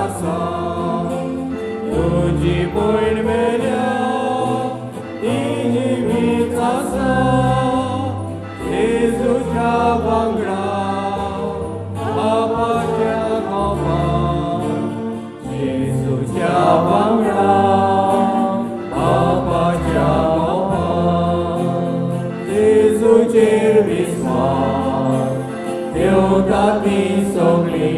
आसा तुजी भयण मेल्या ती जिवीत आसा जेजूच्या वांगडा बापाच्या गोपान जेजूच्या वांगडा बापाच्या गोपान जेजूचेर विस्वास देवता ती सगळी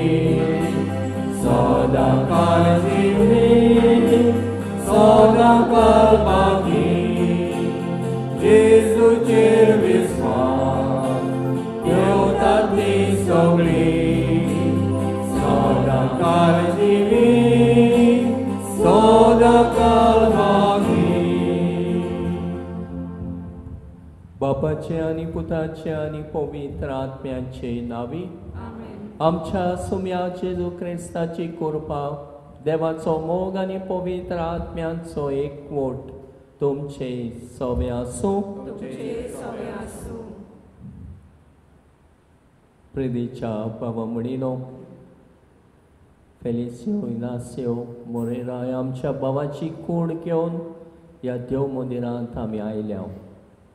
सदां काल जिवली सदां काल बाकी जेजूचेर विस्वास देवता ती सगळी सदां काल जिवी सदां काल बाकी. बापाचे आनी पुताचे आनी पवित्र आत्म्याचे नांवी आमच्या सुम्या जेजू क्रिस्ताची कृपा, देवाचो मोग आनी पवित्र आत्म्यांचो एकवट तुमचे सवे आसूं. प्रिदीच्या बाबा म्हणिनो फेलिसियो इनासियो मोरेरा आमच्या बाबाची कूड घेवन ह्या देव मंदिरांत आमी आयल्या.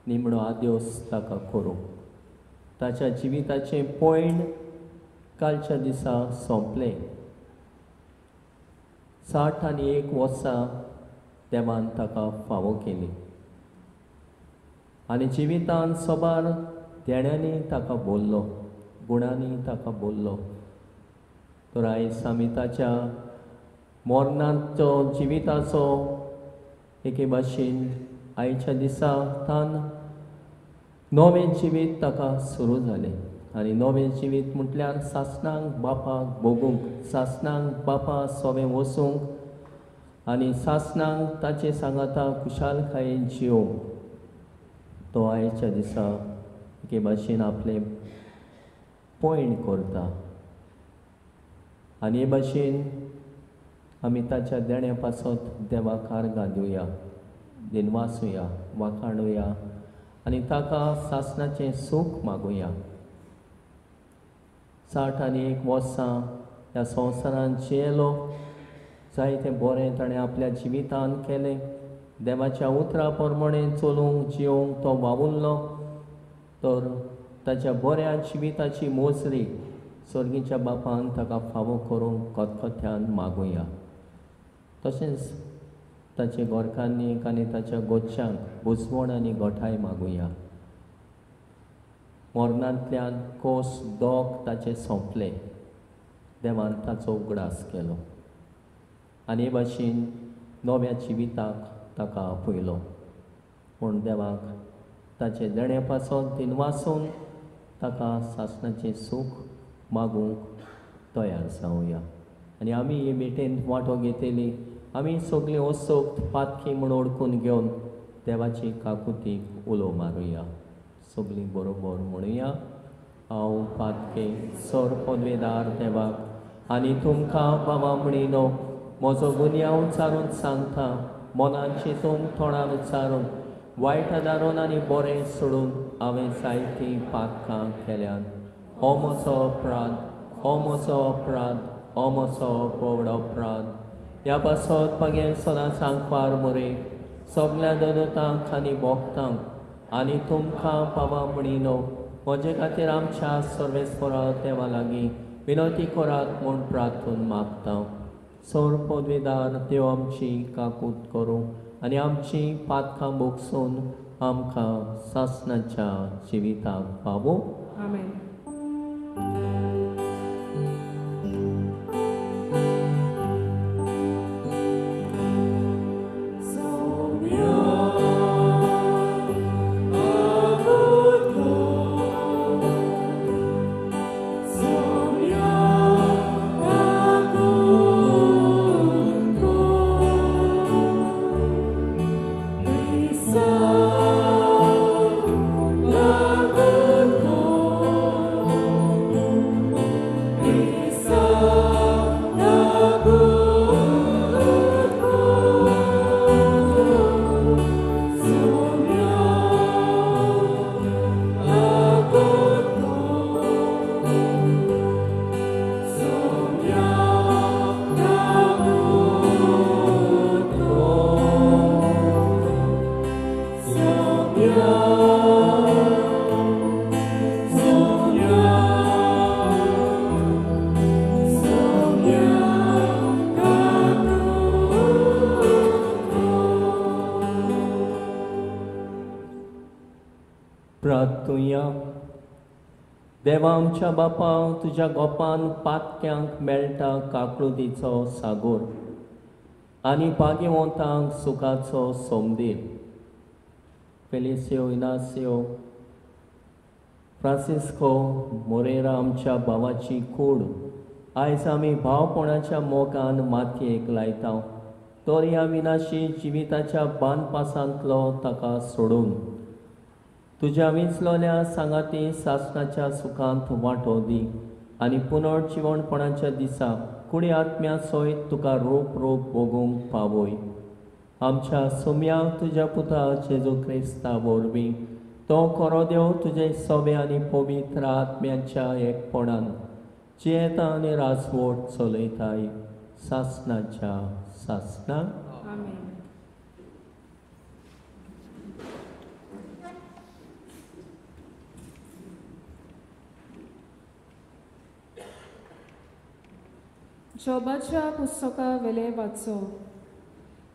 निमणो आद्योस ताका करूं. ताच्या जिविताचें पयण कालच्या दिसा सोंपलें. 61 वर्सां देवान ताका फावो केली आनी जिवितान सोबार देण्यांनी ताका बोल्लो, गुणांनी ताका बोल्लो. तर आयज आमी ताच्या मरणाचो जिविताचो एके भाशेन आयच्या दिसा तान नवें जिवीत ताका सुरू जालें. आनी नवें जिवीत म्हटल्यार सासणांक बापाक भोगूंक, सासणांक बापा सोवें वचूंक आनी सासणांक ताचे सांगाता खुशालकायेन जियोवंक तो आयच्या दिसा एके भाशेन आपलें पयण करता. आनी हे भाशेन आमी ताच्या देण्या पासत देवाक आर्गां दिवया, दिनवासुया, वाखाणुया आनी ताका सासणाचें सूख मागुया. 61 वर्सां ह्या संवसारांत जियेलो, जायतें बरें ताणें आपल्या जिवितांत केलें. देवाच्या उतरा प्रमाणें चलूंक जियोवंक तो वावुरलो. तर ताच्या बऱ्या जिविताची मोजरी सर्गीच्या बापान ताका फावो करूंक खतखत्यान मागुया. तशेंच ताचे घरकान्नीक आनी ताच्या गोच्यांक बुजवण आनी गोठाय मागुया. मरणांतल्यान कोस दोग ताचे सोंपले, देवान ताचो उगडास केलो आनी हे भाशेन नव्या जिविताक ताका आपयलो. पूण देवाक ताचे देणे पासत दिनवासून ताका सासणाचें सूख मागूंक तयार जावया. आनी आमी हे भेटेंत वांटो घेतली. आमी सगळीं असोक्त पातकी म्हूण ओळखून घेवन देवाची काकुतीक उलो मारुया. सगळीं बरोबर म्हणुया, हांव पातके सर पदवेदार देवाक आनी तुमकां बाबा म्हणिनो म्हजो गुन्यांव उच्चारून सांगता, मनान चिंतून तोंडान उच्चारून वायट आदारून आनी बरें सोडून हांवें जायतीं पातकां केल्यात. हो म्हजो अपराध, हो म्हजो अपराध, हो म्हजो व्हड अपराध. ह्या पासत मागीर सदांच आंकवार मरे सगल्या ददतांक आनी भोगतांक आनी तुमकां बाबा म्हणिनो म्हजे खातीर आमच्या सर्वेस्परा देवा लागीं विनंती करात म्हूण प्रार्थून मागता. सर पदवेदार देव आमची काकूत करूं आनी आमची पातकां भोगसून आमकां सासणाच्या जिविताक पावूं. आमेन. Love. हात तुया. देवा आमच्या बापा, तुज्या गोपान पातक्यांक मेळटा काकळुतीचो सागोर आनी भाग्यवंतांक सुखाचो सोमदीर. फेलिसियो इनासियो फ्रांसिस्को मोरेरा आमच्या भावाची कूड आयज आमी भावपणाच्या मोगान मातयेक लायता, तर ह्या विनाशी जिविताच्या बांदपासांतलो ताका सोडून तुज्या विंचलोल्या सांगाती सासणाच्या सुखांत वांटो दी आनी पुनर्जिवणपणाच्या दिसा कुडी आत्म्या सयत तुका रोप रोप भोगूंक पावय. आमच्या सोम्याक तुज्या पुता जेजू क्रिस्ता वरवीं तो खरो देव तुजे सोबे आनी पवित्र आत्म्याच्या एकपणान जियेता आनी राजवट चलयताय सासणाच्या सासणाक. आमेन. जोबाच्या पुस्तका वेले वाचो.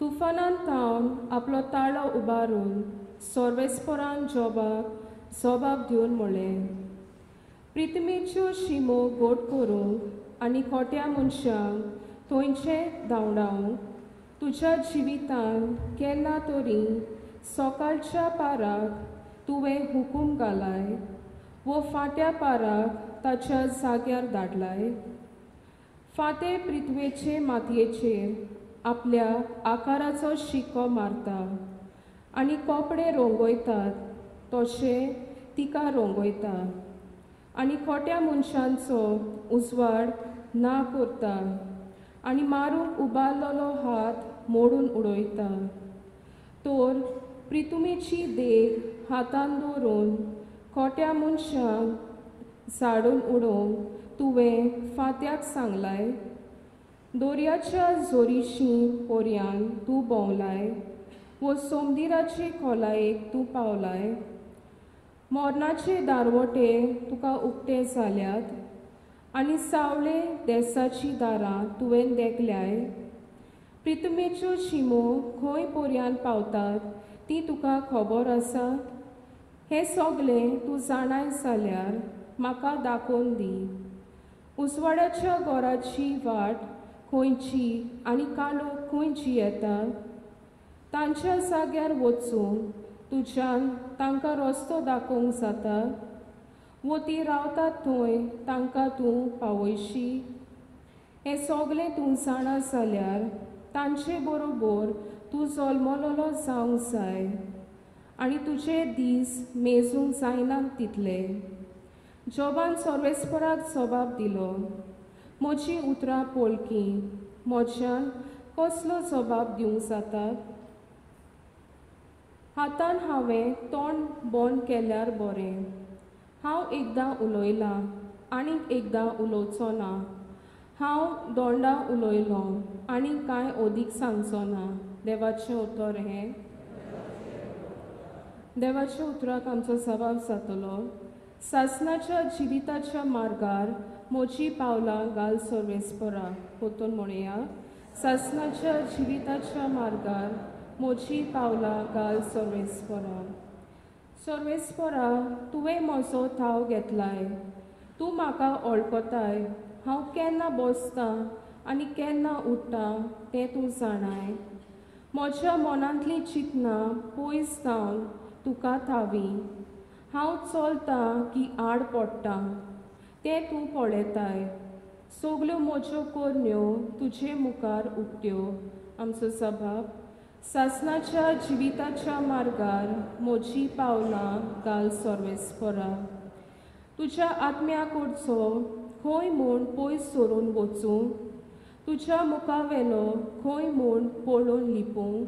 तुफानान थावन आपलो ताळो उबारून सर्वेस्परान जोबाक जबाब दिवन म्हणलें, प्रितमेच्यो शिमो गोट करूंक आनी खोट्या मनशांक थंयचे धांवडावंक तुज्या जिवितान केन्ना तरी सकाळच्या पाराक तुवें हुकूम घालाय वो फांट्या पाराक ताच्या जाग्यार धाडलाय. फांते पृथ्वेचे मातयेचेर आपल्या आकाराचो शिक्को मारता आनी कपडे रंगयतात तशे तिका रंगयता आनी खोट्या मनशांचो उजवाड ना करता आनी मारूंक उबारलेलो हात मोडून उडयता. तर प्रितुमेची देग हातान दवरून खोट्या मनशांक झाडून उडोवंक तुवें फांत्याक सांगलाय. दर्याच्या जोरीशी पोरयान तूं भोंवलाय वो सोमदिराचे खोलायेक तूं पावलाय. मरणाचे दारवटे तुका उक्ते जाल्यात आनी सावळे देसाची दारां तुवें देखल्याय. प्रितमेच्यो शिमो खंय पोरयान पावतात ती तुका खबर आसा. हें सगळें तूं जाणाय जाल्यार म्हाका दाखोवन दी. उजवाडाच्या घराची वाट खंयची आनी काळोख खंयची येता तांच्या जाग्यार वचूंक तुज्यान तांकां रस्तो दाखोवंक जाता वो ती रावतात थंय तांकां तूं पावयशी. हें सगळें तूं जाणा जाल्यार तांचे बरोबर तूं जल्मलेलो जावंक जाय आनी तुजे दीस मेजूंक जायनात तितले. जोबान सर्वेस्पराक जबाब दिलो, म्हजी उतरां पोलकी, म्हज्यान कसलो जबाब दिवंक जाता? हातान हांवें तोंड बंद केल्यार बरें. हांव एकदां उलयलां आनीक एकदां उलोवचो ना. हांव दोंडा उलयलो आनी कांय अदीक सांगचो ना. देवाचें उतर हें. देवाच्या उतराक आमचो जबाब जातलो. सासणाच्या जिविताच्या मार्गार म्हजी पावलां घाल सर्वेस्परा. परतून म्हणया, सासणाच्या जिविताच्या मार्गार म्हजी पावलां घाल सर्वेस्परा. सर्वेस्परा, तुवें म्हजो थाव घेतलाय, तूं म्हाका वळखताय. हांव केन्ना बसतां आनी केन्ना उठ्ठा तें तूं जाणाय. म्हज्या मनांतलीं चिंतनां पयस जावन तुका थावी. हांव चलतां की आड पडटा तें तूं पळयताय. सगल्यो म्हज्यो करण्यो तुजे मुखार उक्त्यो. आमचो सभाव. सासणाच्या जिविताच्या मार्गार म्हजी पावलां घाल सर्वेस्परा. तुज्या आत्म्या कडचो खंय म्हूण पयस सरून वचूं, तुज्या मुखावेलो खंय म्हूण पळोवन लिपूं.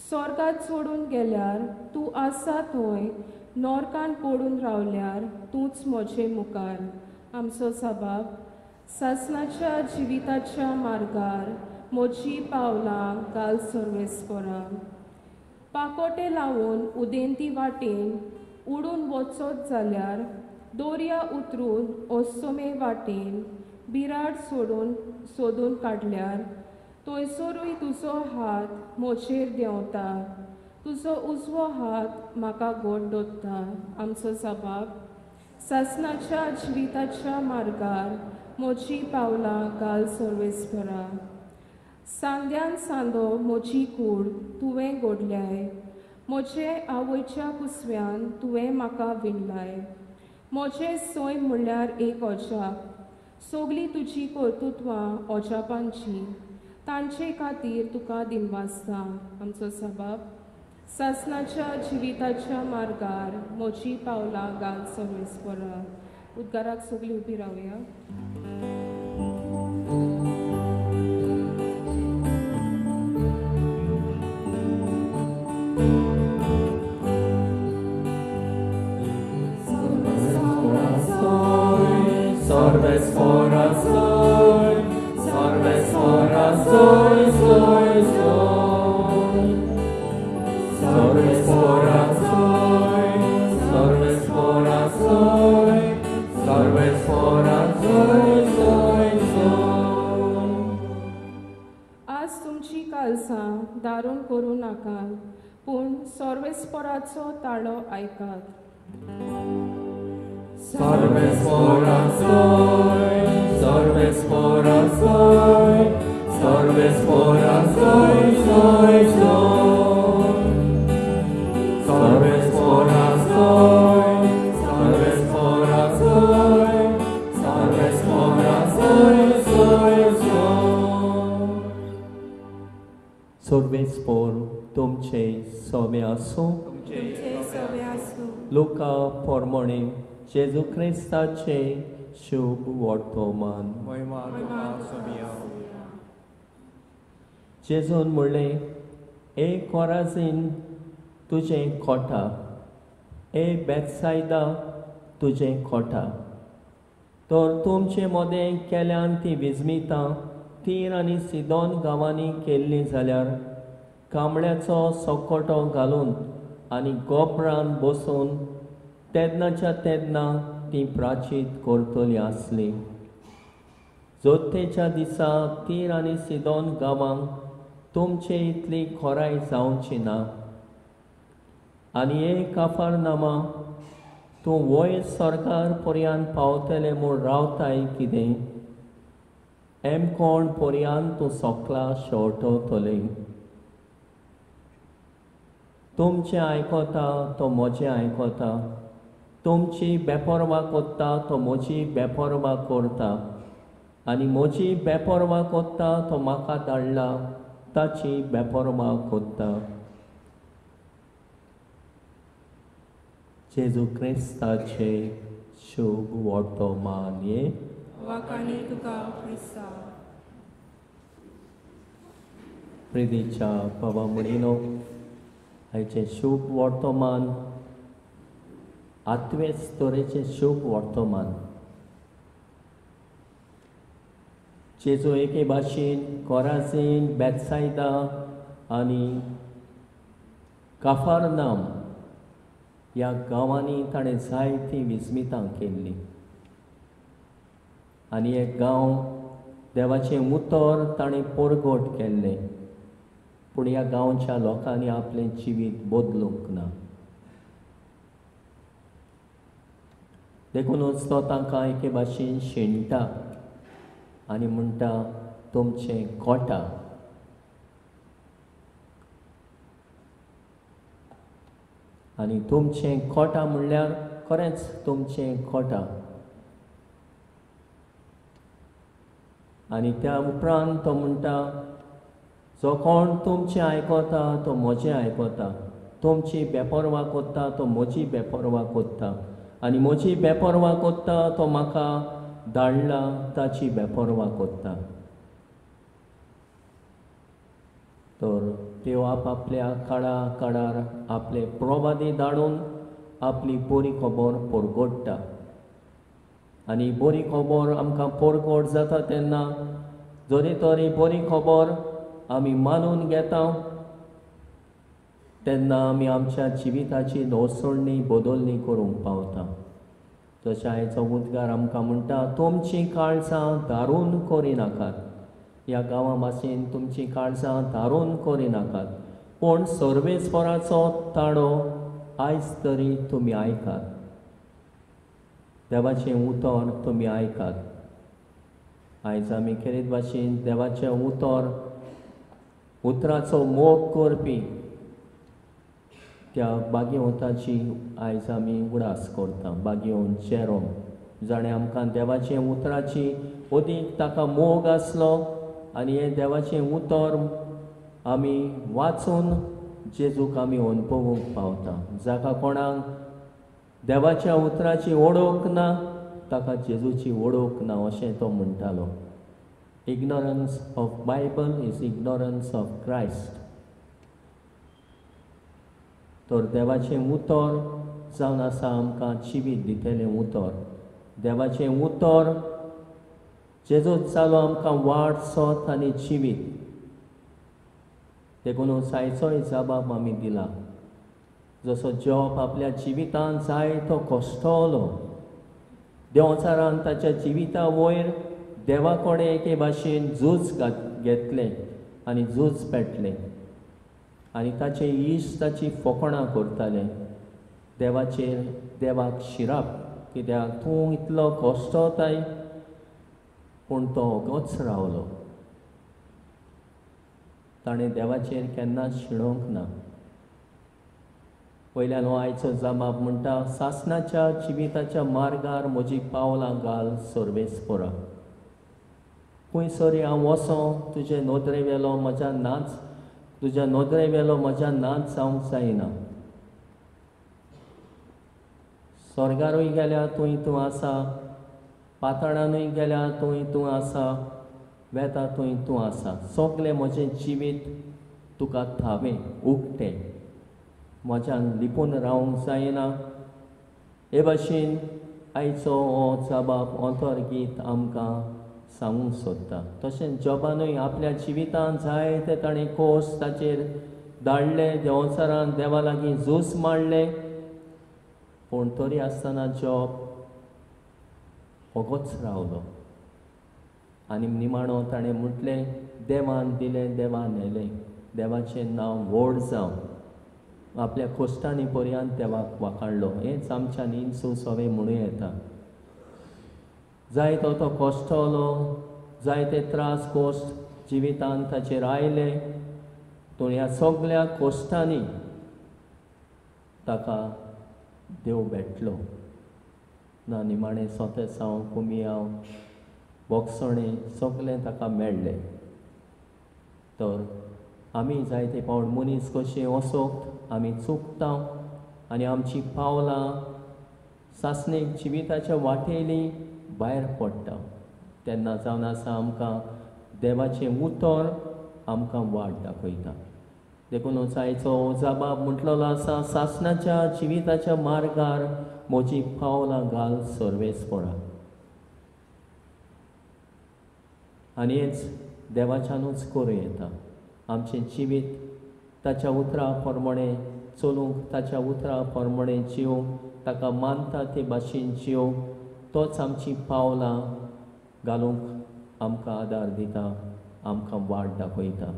स्वर्गात सोडून गेल्यार तूं आसा थंय, नोरकान पडून रावल्यार तूंच म्हजे मुखार. आमचो सभाव. सासणाच्या जिविताच्या मार्गार म्हजी पावलां घाल सर्वेस्परा. पाकोटे लावन उदेंती वाटेन उडून वचत जाल्यार दोरया उतरून ओसोमे वाटेन बिराड सोडून सोदून काडल्यार थंयसरूय तुजो हात म्हजेर देंवता तुजो उजवो हात म्हाका गोड दोत्ता. आमचो सबाब सासणाच्या जिविताच्या मार्गार म्हजी पावलां घाल सर्वेस्परा. सांद्यान सांदो म्हजी कूड तुवें गोडल्याय. म्हजे आवयच्या कुसव्यान तुवें म्हाका विणलाय. म्हजें सैम म्हणल्यार एक अजाप. सगळीं तुजी कर्तुत्वां अजापांची. तांचे खातीर तुका दिनवासता. आमचो सबाब सासणाच्या जिविताच्या मार्गार म्हजी पावलां घाल सर्वेस्परा. उद्गाराक सगळीं उबी रावया. आज तुमची कालसां दारून करूं नाकात, पूण सर्वेस्पराचो ताळो आयकात. सर्वेस्पर तुमचे सवे आसूं. लुका पोरमोणे जेजू क्रिस्ताचे शुभ वर्तमान. जेजून म्हणलें, ए कोराझीन तुजें कोटा, ए बेतसायदा तुजें कोटा. तर तुमचे मदें केल्यान ती विजमितां तीर आनी सिदोन गांवांनी केल्लीं जाल्यार कांबळ्याचो सोकोटो घालून आनी गोबरान बसून तेन्नाच्या तेन्ना ती प्राचीत करतली आसली. जोतेच्या दिसा तीर आनी सिदोन गांवांक तुमचे इतली खोराय जावची ना. आनी एक काफारनामा, तूं वयर सरकार पर्यान पावतलें म्हूण रावताय कितें? एम कोण पर्यान तूं सोकला शेवटवतलें. तुमचें आयकता तो म्हजें आयकता, तुमची बेपर्वा करता तो म्हजी बेपर्वा करता, आनी म्हजी बेपर्वा करता तो म्हाका धाडला ताची बेपर्वा करता. जेजू क्रिस्ताचे शुभ वर्तमान. प्रितीच्या बाबा म्हणिनो, आयचें शुभ वर्तमान आठवेच तरेचें शुभ वर्तमान. जेजू एके भाशेन कोराझीन, बेतसायदा आनी काफारनाम ह्या गांवांनी ताणें जायतीं विस्मितां केल्लीं. आनी एक गांव देवाचें उतर ताणें परगट केल्लें, पूण ह्या गांवच्या लोकांनी आपलें जिवीत बदलूंक ना. देखूनच तो तांकां एके भाशेन शिणटा आनी म्हणटा, तुमचें कोटा. आनी तुमचें कोटा म्हणल्यार खरेंच तुमचें कोटा. आनी त्या उपरांत तो म्हणटा, जो कोण तुमचें आयकता तो म्हजें आयकता, तुमची बेपर्वा करता तो म्हजी बेपर्वा करता, आनी म्हजी बेपर्वा करता तो म्हाका धाडला ताची बेपर्वा करता. तर त्यो आपआपल्या काळा काळार आपले प्रवादी धाडून आपली बरी खबर परगट्टा. आनी बरी खबर आमकां परगट जाता तेन्ना जरी तरी बरी खबर आमी मानून घेता तेन्ना आमी आमच्या जिविताची नवसणी बदलणी करूंक पावता. तशें आयचो उद्गार आमकां म्हणटा, तुमचीं काळजां धारून करिनाकात. ह्या गांवां भाशेन तुमचीं काळजां धारून करिनाकात, पूण सर्वेस्पराचो ताळो आयज तरी तुमी आयकात, देवाचें उतर तुमी आयकात. आयज आमी खेरीत भाशेन देवाचें उतर, उतराचो मोग करपी त्या बागेवताची आयज आमी उगडास करता. बागेवन जेरोम जाणें आमकां देवाचें उतराची अदीक ताका मोग आसलो आनी हें देवाचें उतर आमी वाचून जेजूक आमी अणभवूंक पावता. जाका कोणाक देवाच्या उतराची ओळख ना ताका जेजूची ओळख ना अशें तो म्हणटालो. Ignorance of Bible is ignorance of Christ. तर देवाचें उतर जावन आसा आमकां जिवीत दितलें उतर. देवाचें उतर जेजूच जालो आमकां वाट, सत आनी जिवीत. देखून आयचोय जबाब आमी दिला. जसो जॉब आपल्या जिवितांत जायतो कश्टलो, देंवचारान ताच्या जिविता वयर देवा कडेन एके भाशेन झूज घेतलें आनी झूज पेटलें आनी ताचे इश्ट ताची फकाणां करताले. देवाचेर देवाक शिराप, कित्याक तूं इतलो कश्टताय, पूण तो ओगोच रावलो. ताणें देवाचेर केन्नाच शिणोवंक ना. वयल्यान हो आयचो जबाब म्हणटा, सासणाच्या जिविताच्या मार्गार म्हजी पावलां घाल सर्वेस्परा. खंय सरी हांव वचों तुजे नदरे वेलो म्हज्या नाच, तुज्या नदरे वेलो म्हज्या नाच जावंक जायना. स्वर्गारूय गेल्या थंय तूं आसा, पाताळानूय गेल्या थंय तूं आसा, वेता थंय तूं आसा. सगलें म्हजें जिवीत तुका थावें उक्तें, म्हज्यान लिपून रावंक जायना. हे भाशेन आयचो हो जबाब अंतर्गीत आमकां सांगूंक सोदता. तशेंच जॉबानूय आपल्या जिवितांत जायते ताणें कोस ताचेर धाडले, देंवचारान देवा लागीं झूज मांडलें, पूण तरी आसतना जॉब ओगोच रावलो. आनी निमाणो ताणें म्हटलें, देवान दिलें देवान व्हेलें, देवाचें नांव व्हड जावं. आपल्या कोश्टांनी पर्यंत देवाक वाखाणलो. हेंच आमच्यान इन्सू सवें म्हणूं येता. जायतो तो कश्टलो, जायते त्रास कोश्ट जिवितांत ताचेर आयले, पूण ह्या सगल्या कोश्टांनी ताका देव भेटलो ना. निमाणें सोतेसांव, कुमियांव, बोगसणें सगलें ताका मेळ्ळें. तर आमी जायते फावट मनीस कशें वसोक आमी चुकता आनी आमची पावलां सासणीक जिविताच्या वाटेली भायर पडटा. तेन्ना जावन आसा आमकां देवाचें उतर आमकां वाट दाखयता. देखून आयचो जबाब म्हटलेलो आसा, सासणाच्या जिविताच्या मार्गार म्हजी पावलां घाल सर्वेस्परा. आनी हेंच देवाच्यानूच करूं येता. आमचें जिवीत ताच्या उतरा प्रमाणें चलूंक, ताच्या उतरा प्रमाणें जिवंक, ताका मानता ते भाशेन जिवंक, तोच आमचीं पावलां घालूंक आमकां आदार दिता, आमकां वाट दाखयता,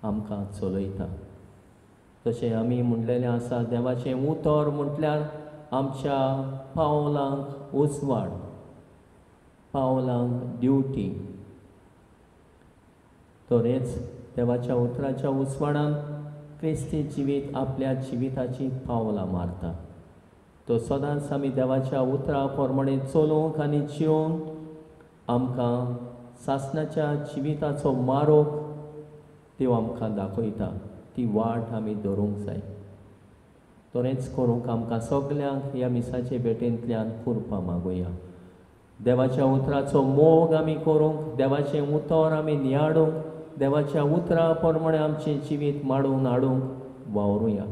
आमकां चलयता. तशें आमी म्हणलेलें आसा, देवाचें उतर म्हटल्यार आमच्या पावलांक उजवाड, पावलांक ड्युटी. तर हेच देवाच्या उतराच्या उजवाडान क्रिस्ती जिवीत आपल्या जिविताची पावलां मारता. तो सदांच आमी देवाच्या उतरा प्रमाणें चलूंक आनी जिवंक आमकां सासणाच्या जिविताचो मारोग देव आमकां दाखयता. ती वाट आमी धरूंक जाय. तरेंच करूंक आमकां सगल्यांक ह्या मिसाचे भेटेंतल्यान कुरपा मागुया. देवाच्या उतराचो मोग आमी करूंक, देवाचें उतर आमी नियाडूंक, देवाच्या उतरा प्रमाणें आमचें जिवीत माडोवन हाडूंक वावरुया.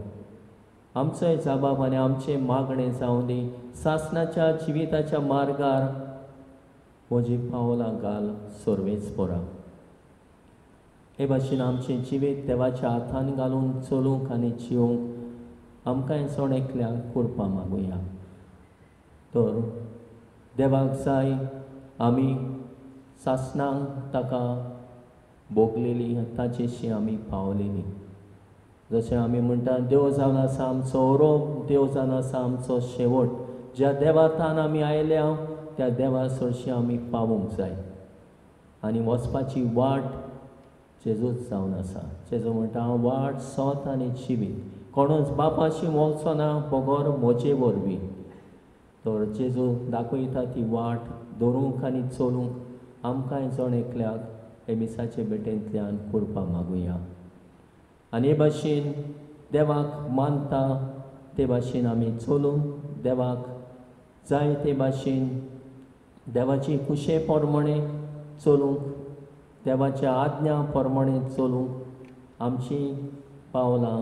आमचोय जबाब आनी आमचें मागणें जावं दी, सासणाच्या जिविताच्या मार्गार म्हजी पावलां घाल सर्वेस्परा. हे भाशेन आमचें जिवीत देवाच्या हातान घालून चलूंक आनी जिवंक आमकांय सण एकल्याक कुरपा मागुया. तर देवाक जाय आमी सासणांक ताका भोगलेली, ताचेशी आमी पावलेली. जशें आमी म्हणटा देव जावन आसा आमचो ओरोप, देव जावन आसा आमचो शेवट. ज्या देवातान आमी आयल्या त्या देवा सरशी आमी पावूंक जाय आनी वचपाची वाट जेजूच जावन आसा. जेजू म्हणटा हांव वाट, सत आनी जिवीत, कोणूच बापाशी वचचो ना बगर म्हजे वरवीं. तर जेजू दाखयता ती वाट धरूंक आनी चलूंक आमकांय जण एकल्याक हे मिसाचे भेटेंतल्यान कृपा मागुया. आनी हे भाशेन देवाक मानता ते भाशेन आमी चलूंक, देवाक जाय ते भाशेन देवाची खुशे प्रमाणे चलूंक, देवाच्या आज्ञा प्रमाणे चलूंक आमची पावलां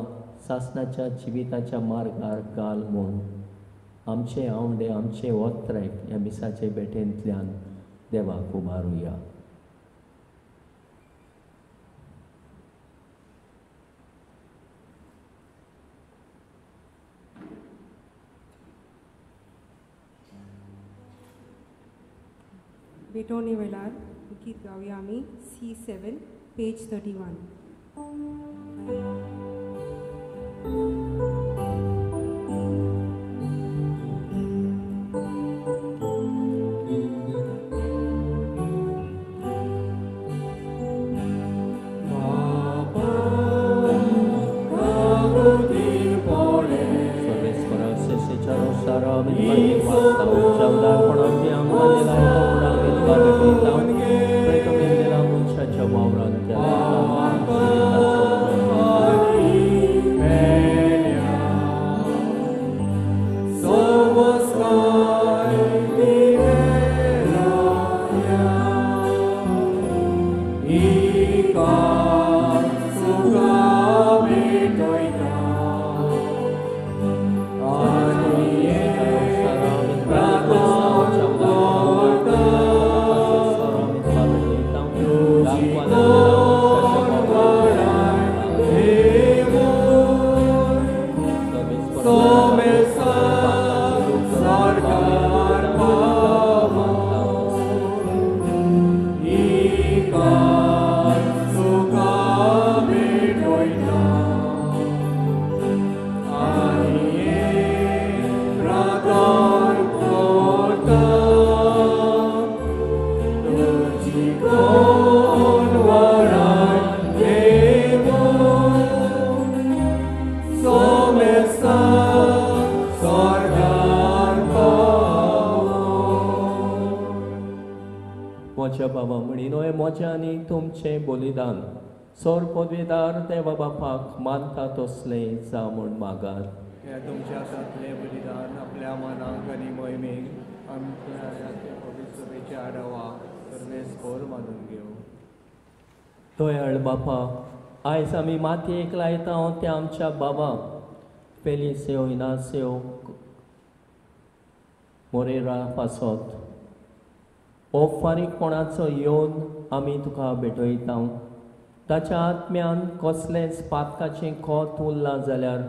सासणाच्या जिविताच्या मार्गार घाल म्हूण आमचे आवडे, आमचे ओत्रेक ह्या मिसाचे भेटेंतल्यान देवाक उबारुया. भेटवणे वेळार गीत गावया आमी C7 page 31. तुमचें बलिदान सोर पदवेदार देवा बापाक मानता तसलें जावं म्हूण मागात. तुमच्या हातांतलें बलिदान आपल्या मनाक आनी मोहिमेक आमच्या पवित्र सभेच्या आडवाक सर्वेस्पोर मानून घेवं. दयाळ बापा, आयज आमी मातयेक लायता त्या आमच्या बाबा फेलिसेव इनासेव मोरेरा पासत हो फारीकपणाचो येवन आमी तुका भेटयता. ताच्या आत्म्यान कसलेंच पातकाचें खोत उरलां जाल्यार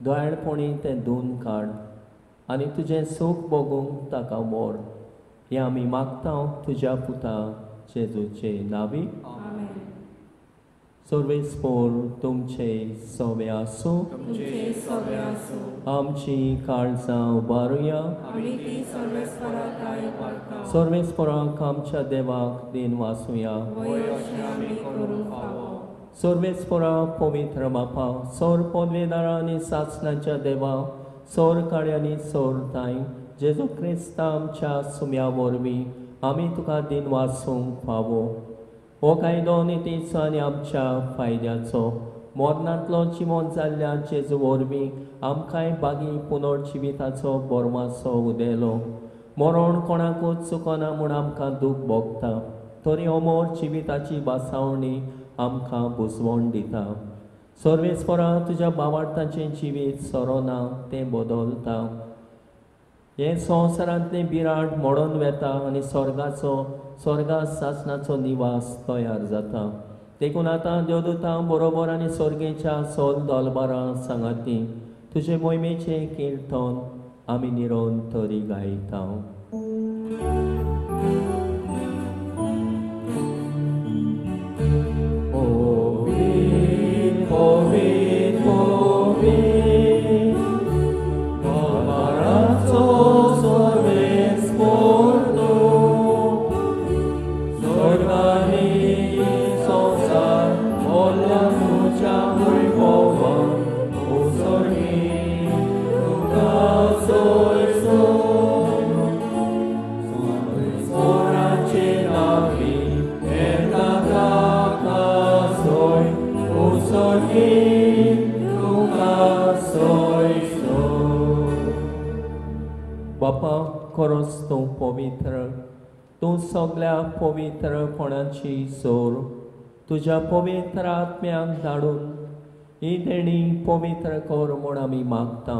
दयाळपणी तें धुवन काड आनी तुजें सूख भोगूंक ताका व्हर. हें आमी मागता तुज्या पुता जेजूचे नांवी. सर्वेस्पोर तुमचे सवे आसूं. आमची काळजां उबारुया. सर्वेस्पोराक आमच्या देवाक दिन वासुया. सर्वेस्पोरा पवित्र बापा, सौर पदवेदारा आनी सासणाच्या देवा, सौर काळ्यांनी सौर ताय जेजू क्रिस्ता आमच्या सुम्या वरवीं आमी तुका दिन वासूंक फावो. हो कायदो नितीचो आनी आमच्या फायद्याचो मरणांतलो जिवोन जाल्ल्या जेजू वरवीं आमकांय बागी पुनर्जिविताचो बोरमासो उदेलो. मरण कोणाकूच चुकना म्हूण आमकां दूख भोगता, तरी अमर जिविताची बासावणी आमकां बुजवण दिता. सर्वेस्परा तुज्या बावार्थाचें जिवीत सरोना तें बदलता. हें संवसारांतलें बिराड मोडून वेता आनी स्वर्गाचो स्वर्गा सासणाचो निवास तयार जाता. देखून आतां देवदूतां बरोबर आनी स्वर्गेच्या सोल दोलबारां सांगाती तुजे मोहिमेचें किर्तन आमी निरंतरी गायता. पवित्र सहीत तुका सोयसो। बापा खरोच तूं पवित्र, तूं सगळ्या पवित्रपणाची सोर। तुज्या पवित्र आत्म्याक धाडून ही देणी पवित्र कर म्हूण आमी मागता,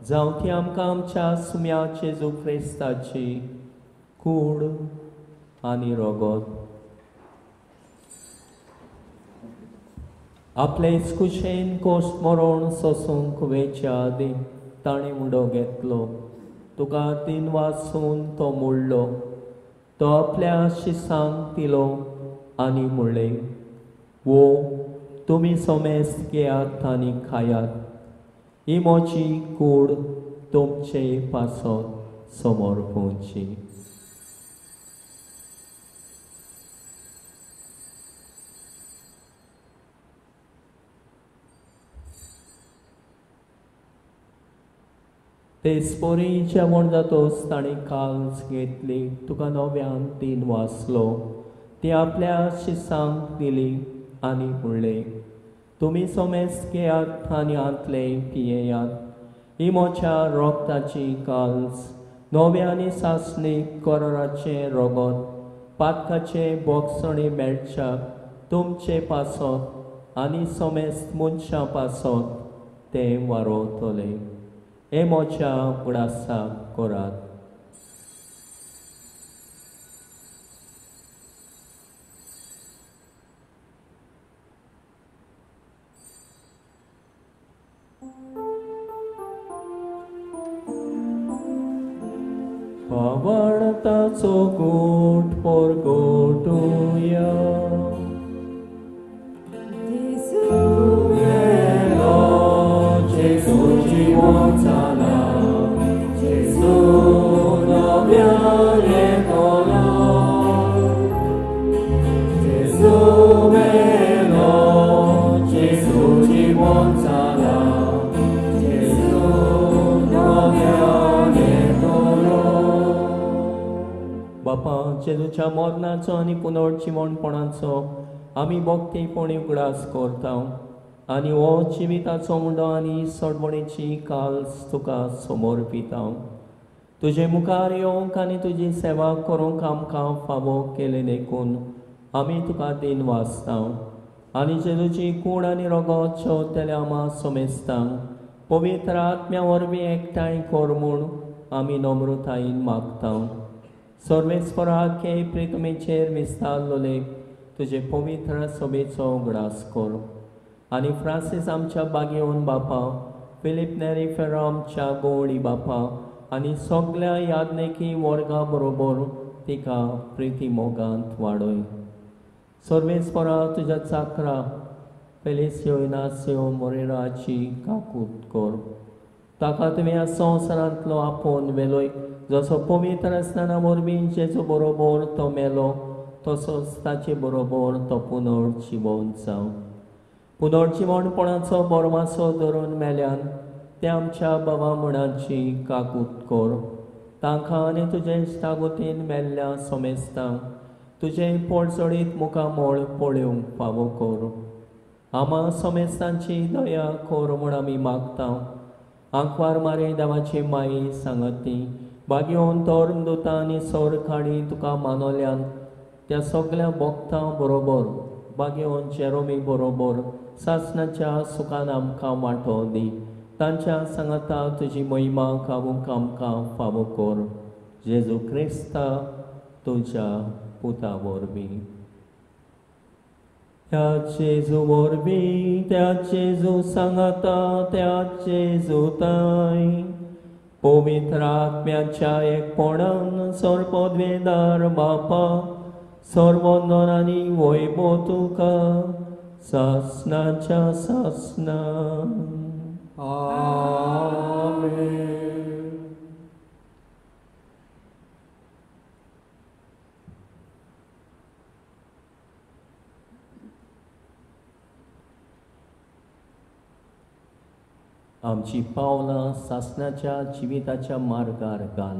जावं ती आमकां आमच्या सुम्या जेजू क्रिस्ताची कूड आनी रगत। आपले कुशेन कोश मरण सोसूंक वेच्या आदीं ताणें उडो घेतलो, तुका तीन वासून तो मोडलो, तो आपल्या शिसांक दिलो आनी म्हणलें, वो तुमी सोमेस्त घेयात आनी खायात, ही म्हजी कूड तुमचे पासत समोर पोवची। तेचपरी जेवण जातोच ताणें काल्स घेतली, तुका नव्यान तीन वाचलो, ती आपल्या शिसांक दिली आनी म्हणलें, तुमी सोमेस्त घेयात आनी आंतले पियेयात, ही म्हज्या रोगताची काल्स, नव्या आनी सासणी कराराचें रगत, पातकाचें बोगसणी मेळच्या तुमचे पासत आनी सोमेस्त मनशां पासत तें वारोवतलें। हे म्हज्या उगडासाक करात। पावणताचो गोट परगटुया, जेजू जिवन जाला, जेजू नव्यान येतलो, जेजू मेलो, जेजू जिवन जाला, जेजू नव्यान येतलो। बापा, जेजूच्या मरणाचो आनी पुनर्जिवणपणाचो आमी भक्तीपणी उगडास करता आनी हो जिविताचो मुंडो आनी सोडवणेची काल्स तुका समर्पिता। तुजे मुखार येवंक आनी तुजी सेवा करूंक आमकां फावो केलें देखून आमी तुका दिन वाचता आनी जेजूची कूड आनी रगत शेवतल्या आमा समेस्तांक पवित्र आत्म्या वरवीं एकठांय कर म्हूण आमी नम्रतायेन मागता। सर्वेस्पराक हे प्रितमेचेर विस्तारलोले तुजे पवित्र सभेचो उगडास कर आनी फ्रांसीस आमच्या बागेवन बापा, फिलीप नेरी फेरो आमच्या गोवळी बापा आनी सगळ्या यादनेकी वर्गा बरोबर तिका प्रिती मोगांत वाडय। सर्वेस्परा तुज्या चाकरा फेलिसियो इनासियो मोरेराची काकूत कर, ताका तुवें ह्या संवसारांतलो आपोवन व्हेलोय, जसो पवित्र आसतना वरवीं जेजू बरोबर तो मेलो तसोच ताचे बरोबर तो पुनर्जिवन जावं। पुनर्जिवणपणाचो बोरमासो धरून मेल्यान ते आमच्या बाबा मुणाची काकूत कर, तांकां आनी तुजे इश्टागोतीन मेल्ल्या सोमेस्तांक तुजें पोळचडीत मुखामळ पळोवंक फावो कर। आमा सोमेस्तांची दया कर म्हूण आमी मागता। आंकवार मारे देवाची माई सांगती बागेवन धर्मदुतां आनी सोरखाडी तुका मानवल्यान त्या सगळ्या भक्तां बरोबर बागेवन जेरोमी बरोबर सासणाच्या सुखान आमकां वांटो दी, तांच्या सांगाता तुजी महिमा गावूंक आमकां फावो कर। जेजू क्रिस्ता तुज्या पुता वरवीं। त्या जेजू वरवीं, त्या जेजू सांगाता, त्या जेजू ताय पवित्र आत्म्याच्या एकपणान सर्वपदवेदार बापा, सर्वंदन आनी वैभव तुका सासणाच्या सासणा। आमेन। आमची पावलां सासणाच्या जिविताच्या मार्गार घाल,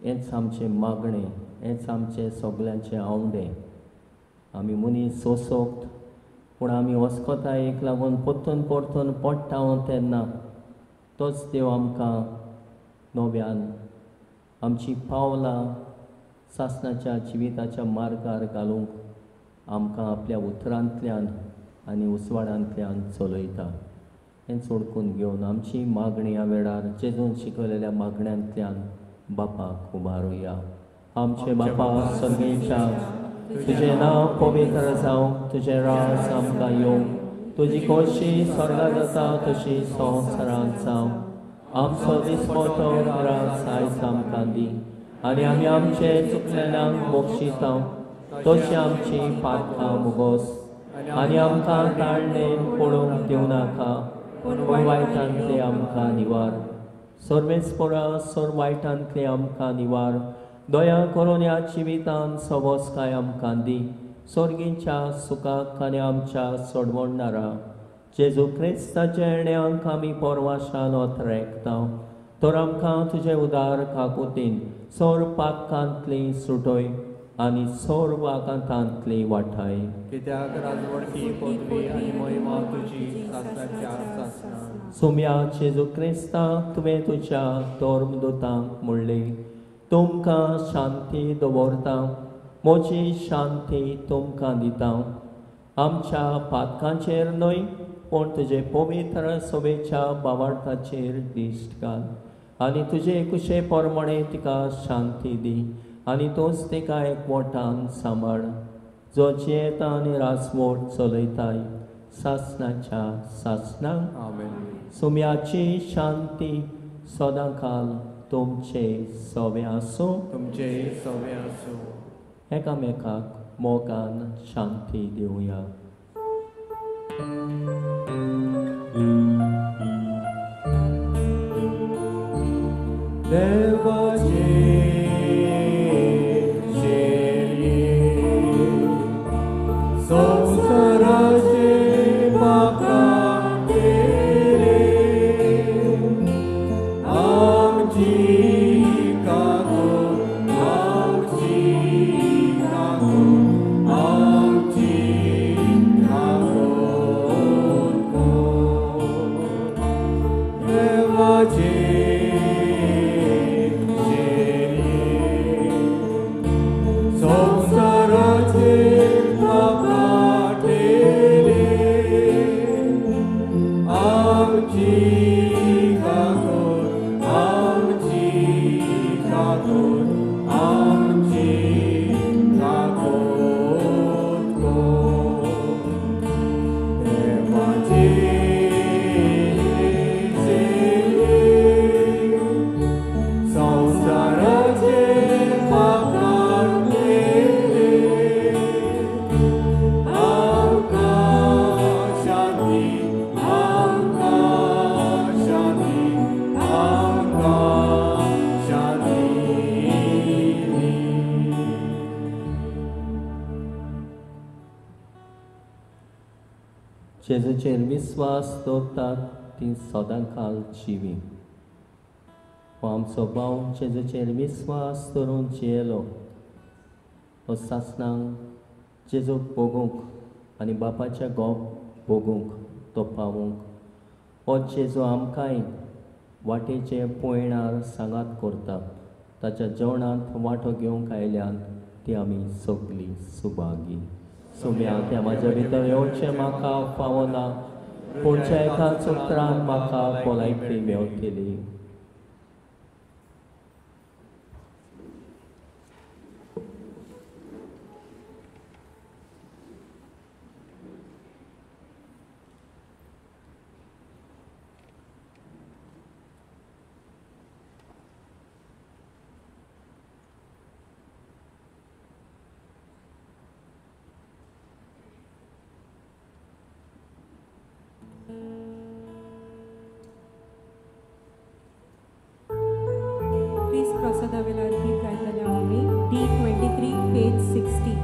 हेंच आमचें मागणें, हेंच आमचें सगल्यांचें आवडे। आमी मनीस सोंसोक्त पूण आमी अस्कतायेक लागून परतून परतून पडटा तेन्ना तोच देव आमकां नव्यान आमची पावलां सासणाच्या जिविताच्या मार्गार घालूंक आमकां आपल्या उतरांतल्यान आनी उजवाडांतल्यान चलयता. हें चोडकून घेवन आमची मागणी ह्या वेळार जेजून शिकयलेल्या मागण्यांतल्यान बापाक उबारुया. आमचे बापा सर्गेच्या, तुजें नांव पवित्र जावं, तुजें राज आमकां येवं, तुजी खोशी स्वर्गांत जाता तशी संवसारांत जावं. आमचो दिसपटो राज आयज आमकां दी आनी आमी आमचे चुकलेल्यांक बक्षिता तशी आमची पातकां मुगोस आनी आमकां ताळणेन पडूंक दिवं नाका, पूण वायटांतले आमकां निवार. सर्वेस्पोरा सर वायटांतले आमकां निवार. दया करून ह्या जिवितान सवस्काय आमकां दी. सर्गीच्या सुखाक आनी आमच्या सोडवणारा जेजू क्रिस्ताच्या येण्याक आमी परवाशान ओतरेकता. तर आमकां तुजे उदार काकुतीन सोर पातकांतली सुटय आनी सोर वाकांतांतली वाठाय. कित्याक राजवडकी पदवी आनी महिमा तुजी सासणाच्या सासणा. सोम्या जेजू क्रिस्ता, तुवें तुज्या धर्मदूतांक म्हणलें, तुमकां शांती दवरता, म्हजी शांती तुमकां दिता. आमच्या पातकांचेर न्हय पूण तुजे पवित्र सभेच्या बावार्थाचेर दिश्ट घाल आनी तुजे कुशे प्रमाणे तिका शांती दी आनी तूंच तिका एकवटान सांबाळ, जो जियेता आनी राजवट चलयताय सासणाच्या सासणाक. आमेन. सुम्याची शांती सदांकाल तुमचे सवे आसूं. तुमचे सवे आसूं. एकामेकाक मोगान शांती दिवया. देवाचे शेरये संवसाराचे पापां तेरे आमची काकूट, आमची काकूट, आमची काकूट कर. देवाचे जेजूचेर विस्वास दवरतात ती सदांकाल जिवी. हो आमचो भाव जेजूचेर विस्वास दवरून जियेलो. तो सासणाक जेजूक भोगूंक आनी बापाच्या गोप भोगूंक तो पावूंक. हो जेजू आमकांय वाटेचे पयणार सांगात करता. ताच्या जेवणांत वांटो घेवंक आयल्यान ती आमी सगळीं सुभागी. सुम्या त्या म्हाज्या भितर येवचें म्हाका फावना, पूण एकाच उतरान म्हाका भलायकी मेवतली. D23, page 60.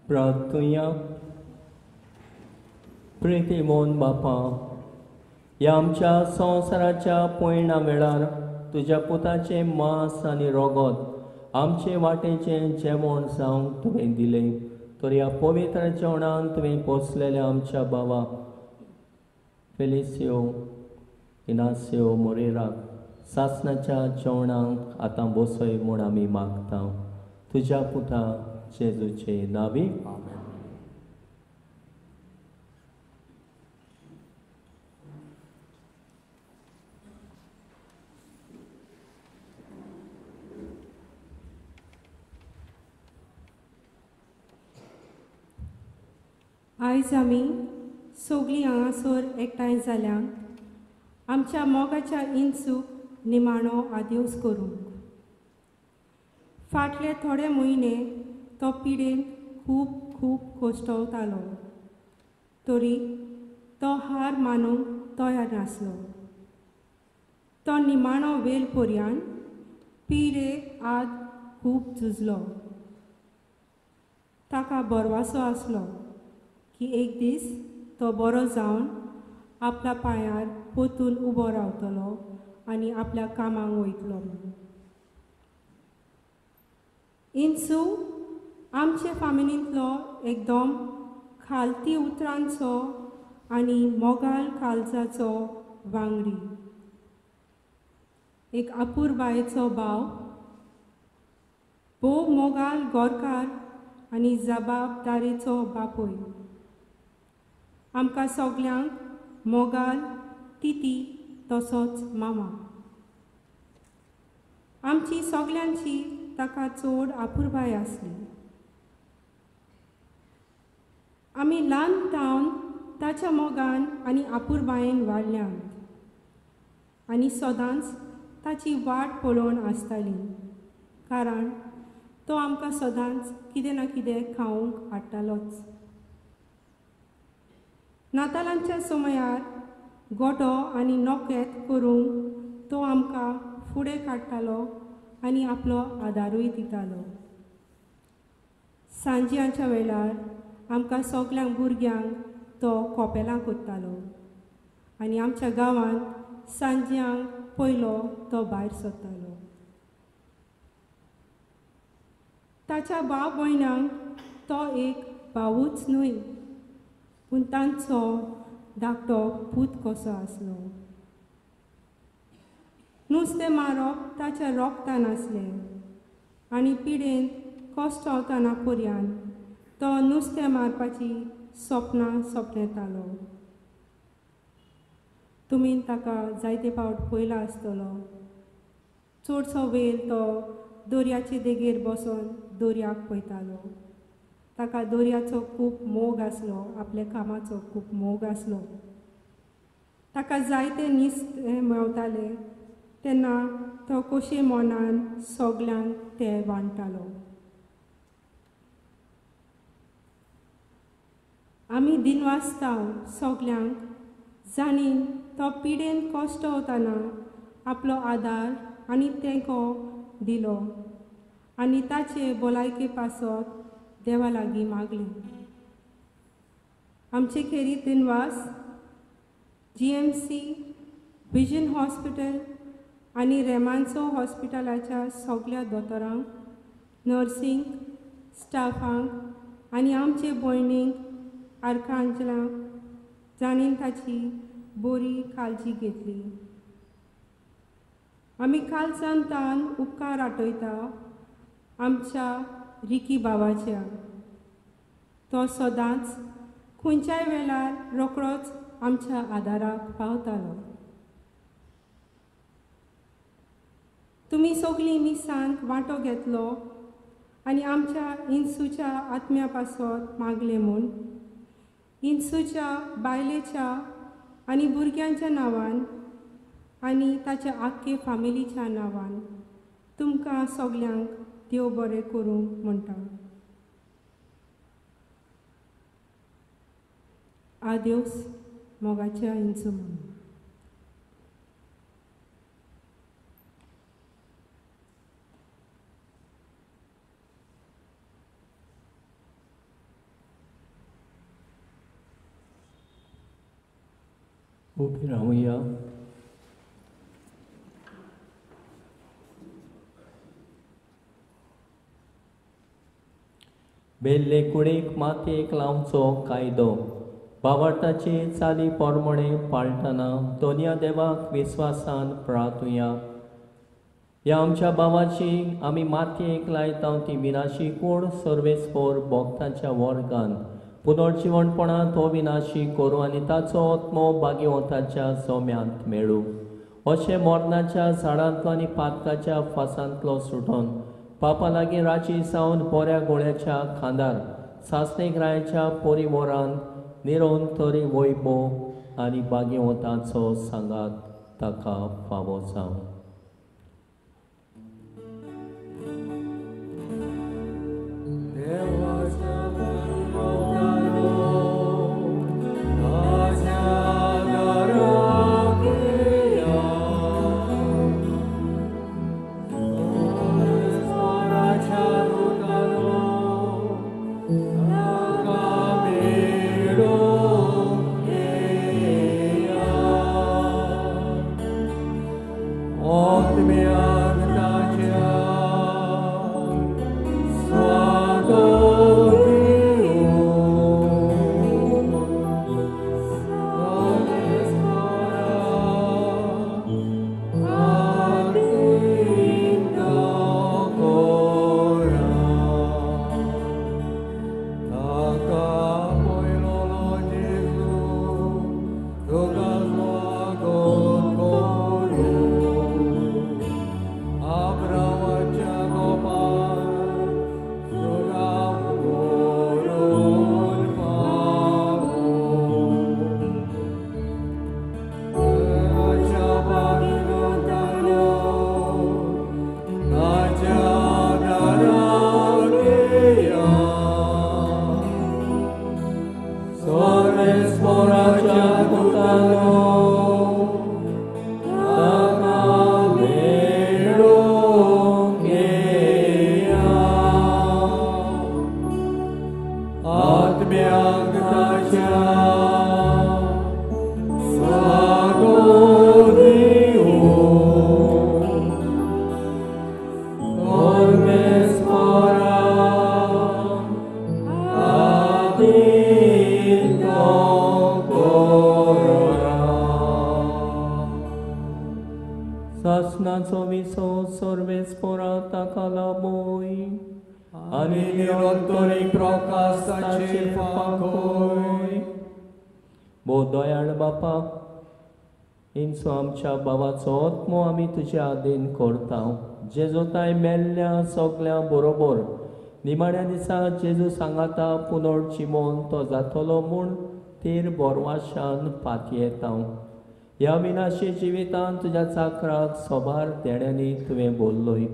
प्रार्थुया. प्रिती मोन बापा, ह्या आमच्या संवसाराच्या पयणा वेळार तुज्या पुताचें मांस आनी रोगत आमचे वाटेचें जेवण जावंक तुवें दिलें, तर ह्या पवित्र जेवणान तुवें पोसलेल्या आमच्या बाबा फेलिसियो इनासियो मोरेराक सासणाच्या जेवणाक आतां बसय म्हूण आमी मागता, तुज्या पुता जेजूचे नांवी आमेन. आयज आमी सगळीं हांगासर एकठांय जाल्या आमच्या मोगाच्या इन्सूक निमाणो आदेवस करूंक. फाटले थोडे म्हयने तो पिडेन खूब खूब कोश्टवतालो, तरी तो हार मानूंक तयार नासलो. तो निमाणो वेल पर्यान पिडे आद खूब झुजलो. ताका बरवासो आसलो की एक दीस तो बरो जावन आपल्या पांयार पोतून उबो रावतलो आनी आपल्या कामाक वयतलो म्हणून. इन्सू आमचे फामिलींतलो एकदम खालती उतरांचो आनी मोगाल काळजाचो वांगडी, एक अपुरबायेचो भाव, भोव मोगाल गोरकार आनी जबाबदारेचो बापूय. आमकां सगल्यांक मोगाल तिती तसोच मामा. आमची सगल्यांची ताका चड अपुरबाय आसली. आमी ल्हान तावन ताच्या मोगान आनी अपुरबायेन वाडल्यांत आनी सदांच ताची वाट पळोवन आसताली, कारण तो आमकां सदांच कितें ना कितें खावंक हाडटालोच. नातालांच्या समयार गोटो आनी नोकेत करूंक तो आमकां फुडें काडटालो आनी आपलो आदारूय दितालो. सांज्यांच्या वेळार आमकां सगल्यांक भुरग्यांक तो कोपेलां कोत्तालो आनी आमच्या गांवांत सांज्यांक पयलो तो भायर सरतालो. ताच्या भाव भयणांक तो एक भावूच न्हय, पूण तांचो धाकटो पूत कसो आसलो. नुस्तें मारप ताच्या रोगतान आसलें आनी पिडेन कश्टवताना पर्यान तो नुस्तें मारपाची सपनां सपनेतालो. तुमी ताका जायते फावट पळयला आसतलो. चडसो वेळ तो दर्याचे देगेर बसून दर्याक पळयतालो. ताका दर्याचो खूब मोग आसलो, आपल्या कामाचो खूब मोग आसलो. ताका जायते नुस्तें मेवताले तेन्ना तो खोशी मनान सगल्यांक ते वांट्टालो. आमी दिनवासता सगल्यांक जांणी तो पिडेन कश्ट वतना आपलो आदार आनी तेंको दिलो आनी ताचे भलायके पासत देवा लागीं मागलें. आमचे खेरीत दिनवास GMC, vision hospital आनी रेमांचो हॉस्पिटलाच्या सगल्या दोतोरांक, नर्सींक स्टाफांक आनी आमचे भयणींक आर्कांजलांक जांणी ताची बरी काळजी घेतली. आमी कालच्यान तान उपकार आठयता आमच्या रिकी बाबाच्या. तो सदांच खंयच्याय वेळार रोखडोच आमच्या आदाराक पावतालो. तुमी सगळीं मिसांत वांटो घेतलो आनी आमच्या इन्सूच्या आत्म्या पासत मागलें म्हूण इन्सूच्या बायलेच्या आनी भुरग्यांच्या नांवान आनी ताच्या आख्खे फामिलीच्या नांवान तुमकां सगल्यांक देव बरें करूं म्हणटा. आदेवस मोगाच्या इन्सू म्हणून. उबी रावया. बेल्ले कुडीक मातयेक लावचो कायदो भावार्थाची चाली पोरमणे पाळटना दोनया देवाक विस्वासान प्रार्थुया. ह्या आमच्या भावाची आमी मातयेक लायता ती विनाशी कूड सर्वेस्पोर भोक्ताच्या वर्गान पुनर्जिवणपणांत हो विनाशी करूं आनी ताचो आत्मो भाग्यवंताच्या जोम्यांत मेळूं. अशें मरणाच्या झाडांतलो आनी पातकाच्या फासांतलो सुटोन पापा लागीं राजी जावन बऱ्या गोळ्याच्या खांदार सासणीक रायाच्या परिवरान निरोन तरी वैभव आनी भाग्यवंताचो सांगात ताका फावो जावं. सासनाचो विसो सर्वेस्पोरा ताका लाबोय आनी निरंतरीक प्रकाश ताचेर फांकोय. भोव दयाळ बापा, इंचो आमच्या बाबाचो आत्मो आमी तुज्या आदीन करता. जेजू ताय मेल्ल्या सगल्या बरोबर निमाण्या दिसा जेजू सांगाता पुनर्जिवोन तो जातलो म्हूण तीर बोरवाशान पातयेता. ह्या विनाशी जिवितान तुज्या चाकराक सोबार देण्यांनी तुवें बोल्लोय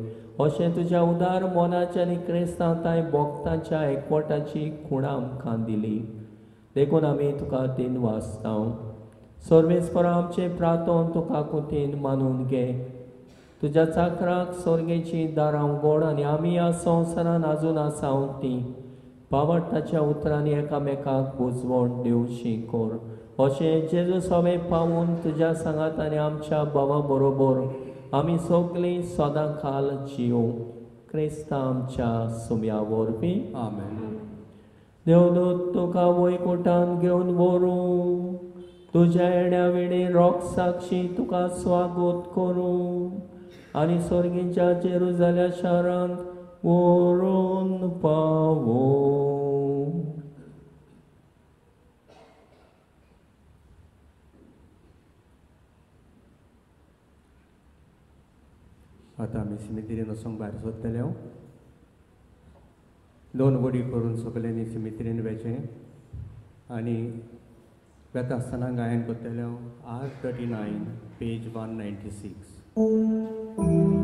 अशें तुज्या उदार मनाच्या आनी क्रिस्तांव तांय भोक्तांच्या एकवटाची खुणा आमकां दिली. देखून आमी तुका दिन वाचता. सर्वेस्परा आमचें प्रार्थन तुका कुतीन मानून घे. तुज्या चाकराक सोर्गेची दारां उगड आनी आमी ह्या संवसारान आजून आसा तीं पावटाच्या उतरांनी एकामेकाक बुजवण दिवशी कर. अशें जेजू सवें पावून तुज्या सांगात आनी आमच्या भावा बरोबर आमी सगळीं सदां खाल जियो क्रिस्ता आमच्या सुम्या वरवीं. आमेन. देवदूत तुका वयकुटान घेवन व्हरूं, तुज्या येण्या वेळी रोग साक्षी तुका स्वागत करूं आनी सर्गीच्या जेरुजाल्या शारांत व्हरून पावों. आतां आमी सिमितिरीन वचोंक भायर सोदतले. दोन वडी करून सगल्यांनी सिमितिरीन वेचें आनी वेता आसतना गायन करतले. R 39 page 196. Oh.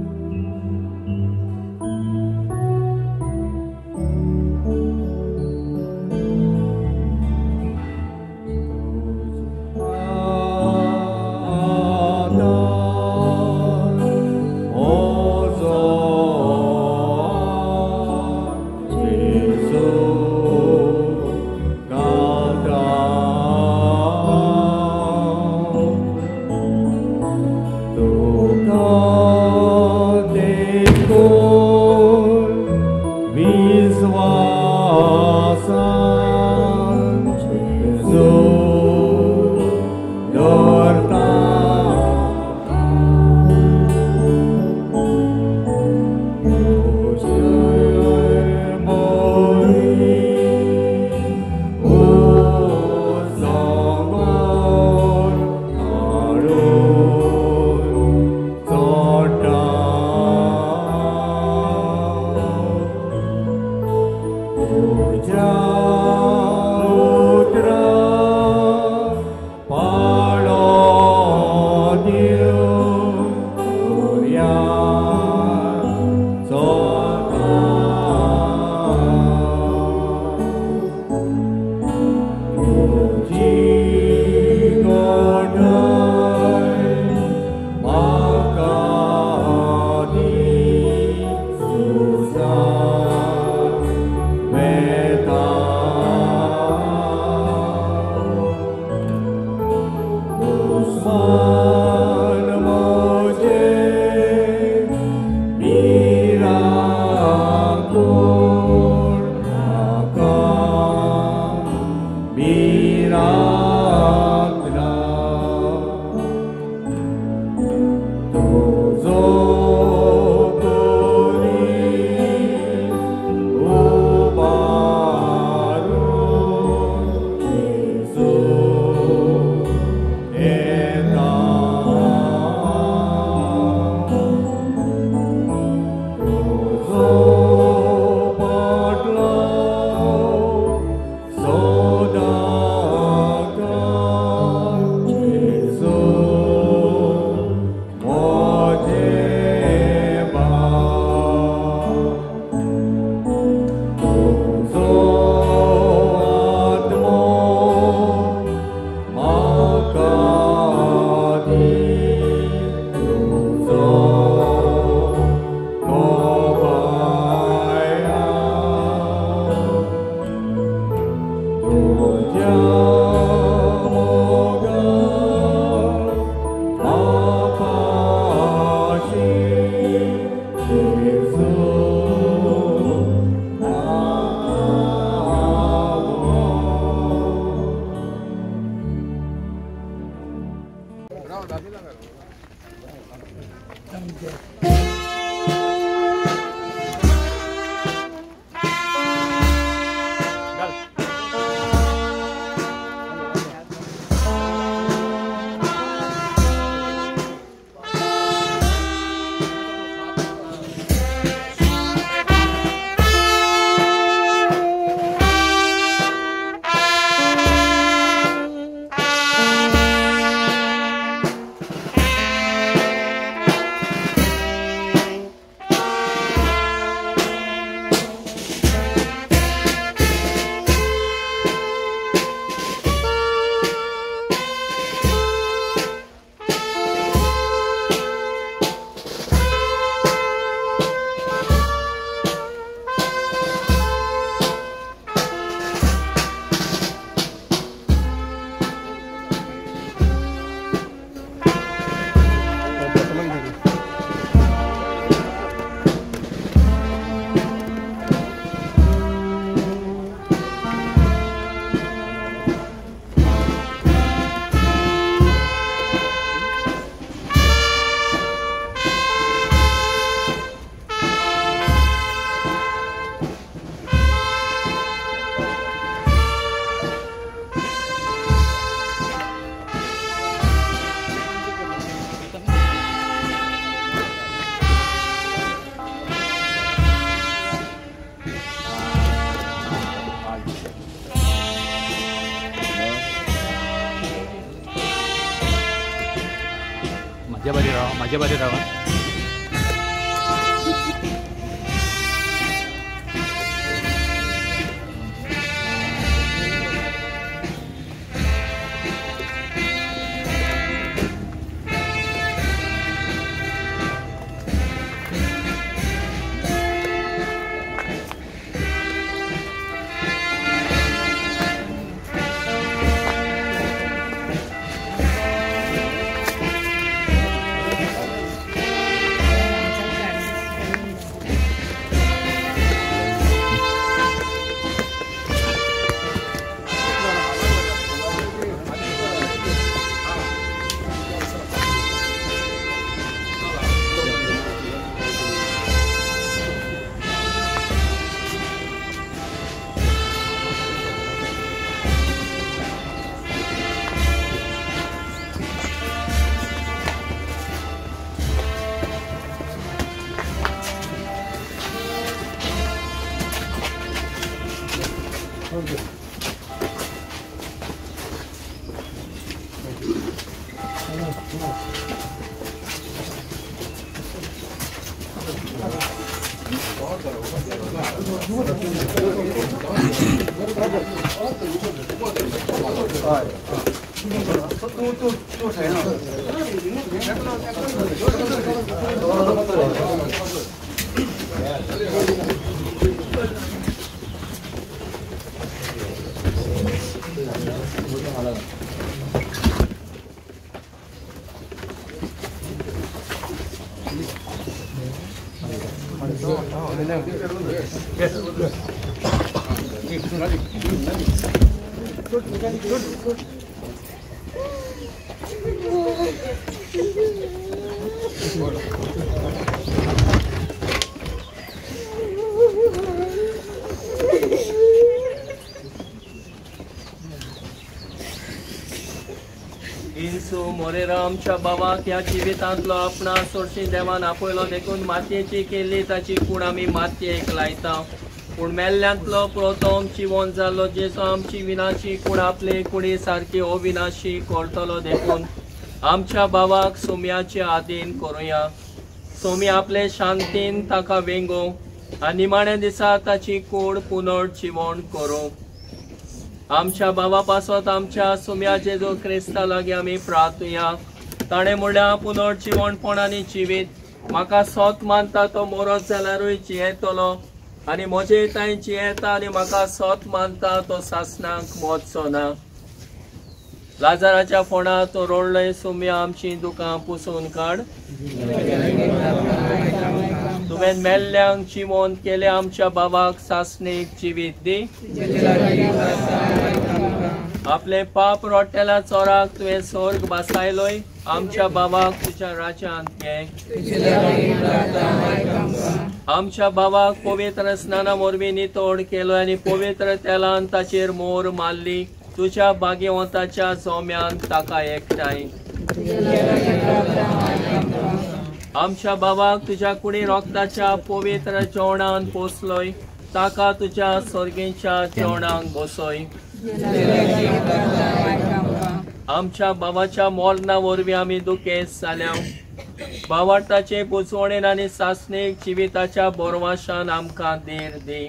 हाजे बाजू रावा. आमच्या बाबाक ह्या जिवितांतलो आपणा सोडशी देवान आपयलो देखून मातयेची केल्ली ताची कूड आमी मातयेक लायता. पूण मेल्ल्यांतलो प्रथम जिवन जाल्लो जेजू आमची विनाशी कूड आपले कुडी सारकी अविनाशी करतलो देखून आमच्या बाबाक सोम्याचे आदीन करुया. सोमी आपले शांतीन ताका वेंगो आनी निमाण्या दिसा ताची कूड पुनर्जिवण करूं. आमच्या बाबा पासत आमच्या सोम्या जेजू क्रिस्ता लागीं आमी प्रार्थुया. ताणें म्हणल्यार पुनर्जिवणपण आनी जिवीत म्हाका सत मानता तो मरत जाल्यारूय जियेतलो आनी म्हजे तांय जियेता आनी म्हाका सत मानता तो सासणाक मरचो ना. लाजाराच्या फोंडार तो रडलोय सोम्या आमची दुकां पुसून काड. तुवें मेल्ल्यांक जिवंत केलें आमच्या बाबाक सासणीक जिवीत दी. आपले पाप रोट्याला चोराक तुवें स्वर्ग बसायलोय आमच्या बाबाक तुज्या राज्यांत घे. आमच्या बाबाक पवित्र स्नाना वरवीं नितळ केलो आनी पवित्र तेलान ताचेर मोर मारली. तुज्या भाग्यवंताच्या जोम्यान ताका एकठांय. आमच्या बाबाक तुज्या कुडी रोगताच्या पवित्र जेवणान पोसलोय ताका तुज्या सर्गीच्या जेवणाक बसय. आमच्या बाबाच्या मरणा वरवीं आमी दुखेस्त जाल्या. बावार्थाचे पुजवणेन आनी सासणीक जिविताच्या बोरवाशान आमकां धीर दी.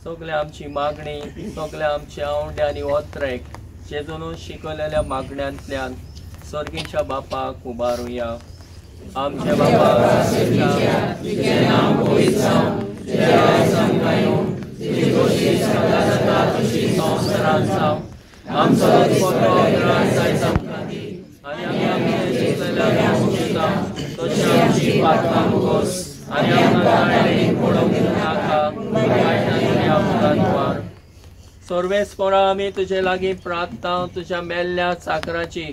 सगळे आमची मागणी सगळे आमचे आवंडे आनी ओत्रेक जेजून शिकयलेल्या मागण्यांतल्यान सर्गीच्या बापाक उबारुया. आमच्या बापा तुजें नांव पवित्र जावं, तुजें राज्य आमकां येवं, तुजी खोशी स्वर्गांत जाता तशी संवसारांत जावं. आमचो दिसपट्टो ग्रास आयज आमकां दी आनी आमी आमचे चुकलेल्यांक मुक्ता तशी आमची पातकां मुगोस आनी आमकां ताळेक पडोवंक नाका वायटांतली आमकां द्वार. सर्वेस्परा आमी तुजे लागीं प्रार्थना तुज्या मेल्ल्या चाकराची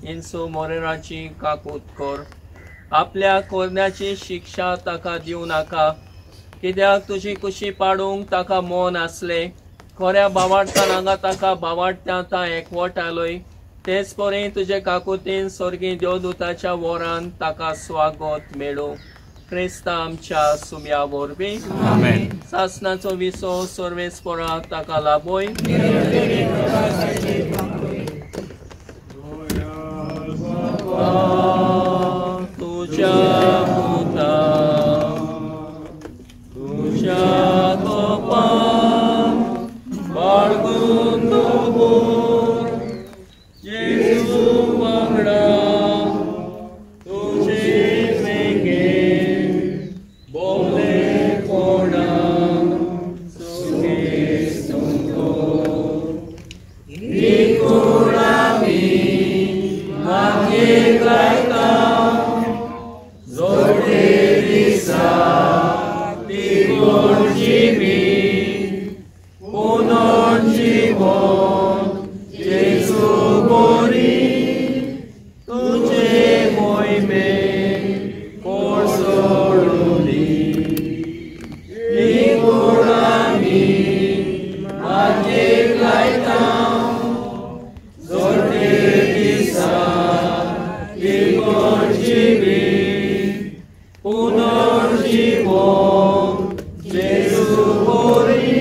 इन्सू मोरेराची काकूत कर. आपल्या कोरण्याची शिक्षा ताका दिवं नाका कित्याक तुजी कुशी पाडूंक ताका मन आसलें. खऱ्या बावाडटान हांगा ताका बावाडट्यां ता एकवटालोय तेच परी तुजे काकुतीन स्वर्गीय देवदूताच्या वरान ताका स्वागत मेळूं. क्रिस्ता आमच्या सुम्या वरवीं. सासणाचो विसो सर्वेस्परा ताका लाभोय. तुज्या पुता तुज्या कोपान बाळगून दवर जेजू वांगडा तुजे वेंगेन बोलेपणान सुखेस्त दवर. देखून आमी मागीर गायता जोडे दिसा तिगून जिवीत पुनर्जीवन जेजू बरी तुजे मोहिमेन कोसळुनी. देखून आमी मागीर गायता जोडे दिसा तिगून जिवीत पुनर्जीवन जेजू बरी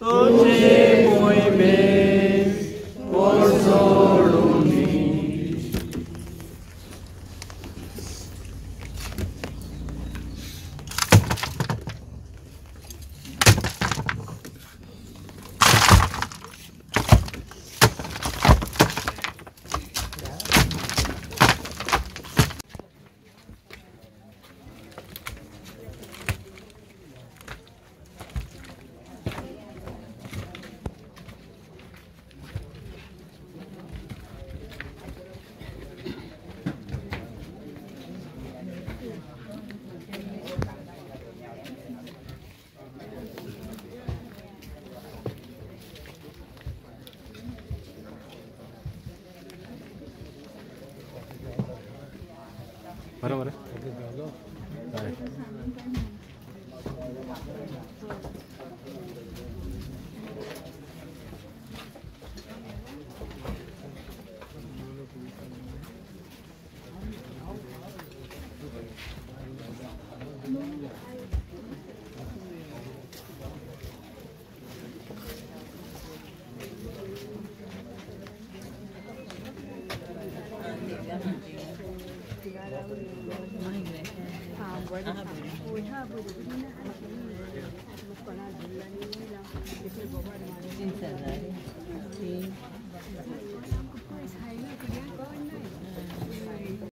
तुजे मोहिमेन कोसळुनी. बरोबर.